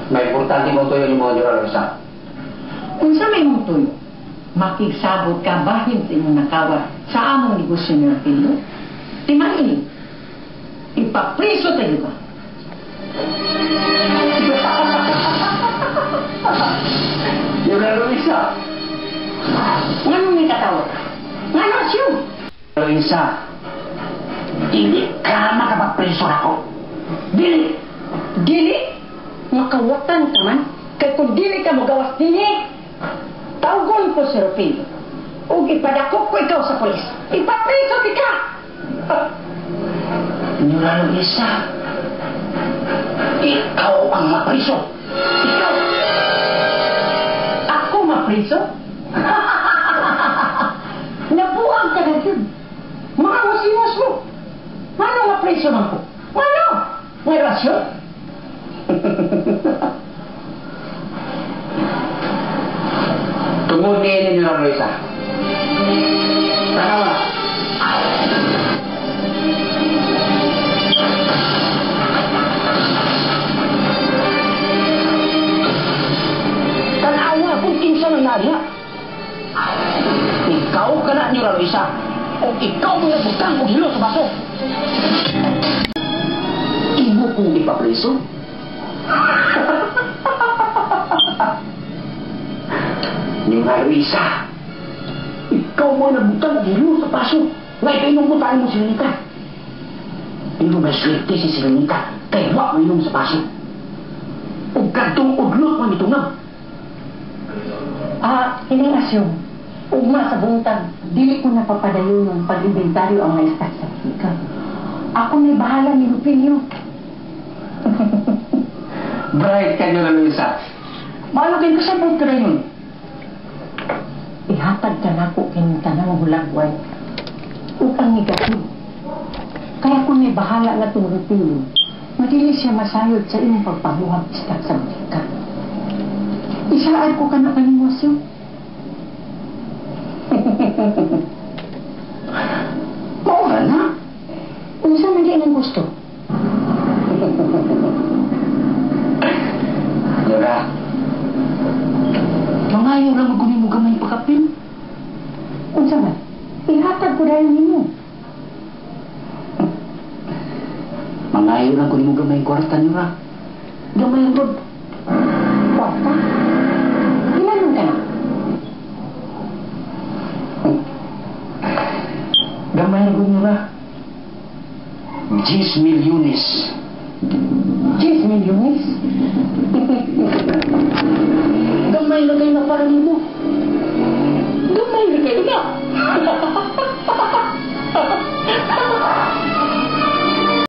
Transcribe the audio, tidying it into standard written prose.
May importante mong tuyo ni mo, Nyora Luisa. Unsa may imong tuyo? Makigsabot ka bahin sa imong nakawat sa among negosyo ni Rupilio? Timan ini, ipapriso tayo ka. Nyora Luisa. Nganong ni katawa ka? Ngano siyo? Luisa, dili ka makapapriso nako. Dili! Dili? Makawatan ka man? Kay kung dili ka mogawas dinhi, tawgon ko si Rupilio. Ug ipadakop ko ikaw sa pulis. Ipapriso ka! Nyora Luisa, ikaw ang mapriso. Ikaw! Ako mapriso? Nabuang ka na yun. Mga musimos mo. Ngano mapriso man ko? Ngano? May rasyon? Tungod niini, Nyora Luisa. Tanawa. Tanawa kung kinsa nang nariya. Ikaw ka na, Nyora Luisa. O ikaw mo nagbutang og hilo sa baso. Imo kong ipapreso? Nyora Luisa, ikaw mo nagbutang og hilo sa baso. Nga ipainom mo tayo mo si Lenita. Pero may swerte si Selenita kay wa mo inom sa baso. Ug kadtong udlot man itungab. Ining asyon. Ugma sa buntag, dili ko napapadayon ng pag-inventaryo ang mga stock sa botika. Ako may bahala ni Rupilio. Bright ka, Nyora Luisa. Maano kayo kasabot ka na yun? Ihatag ka na ko kining tanang hulagway. Ug ang negatibo. Kaya kung may bahala na itong Rupilio, madili siya masayod sa imong pagpamuhag stock sa botika. Isaad ko ka na kanimo, Asyo. Maura na. Unsa man di imong gusto? Nyora, mangayo lang mo mo gamay pagkapin. Unsa man? Ihatag ko dahil nimo. Mangayo lang ko nimo gamay kwarta, Nyora. Gamay lang gud. Kwarta? Ilan ka na? Gamay lang gud, Nyora. 10 milyones. 10 milyones?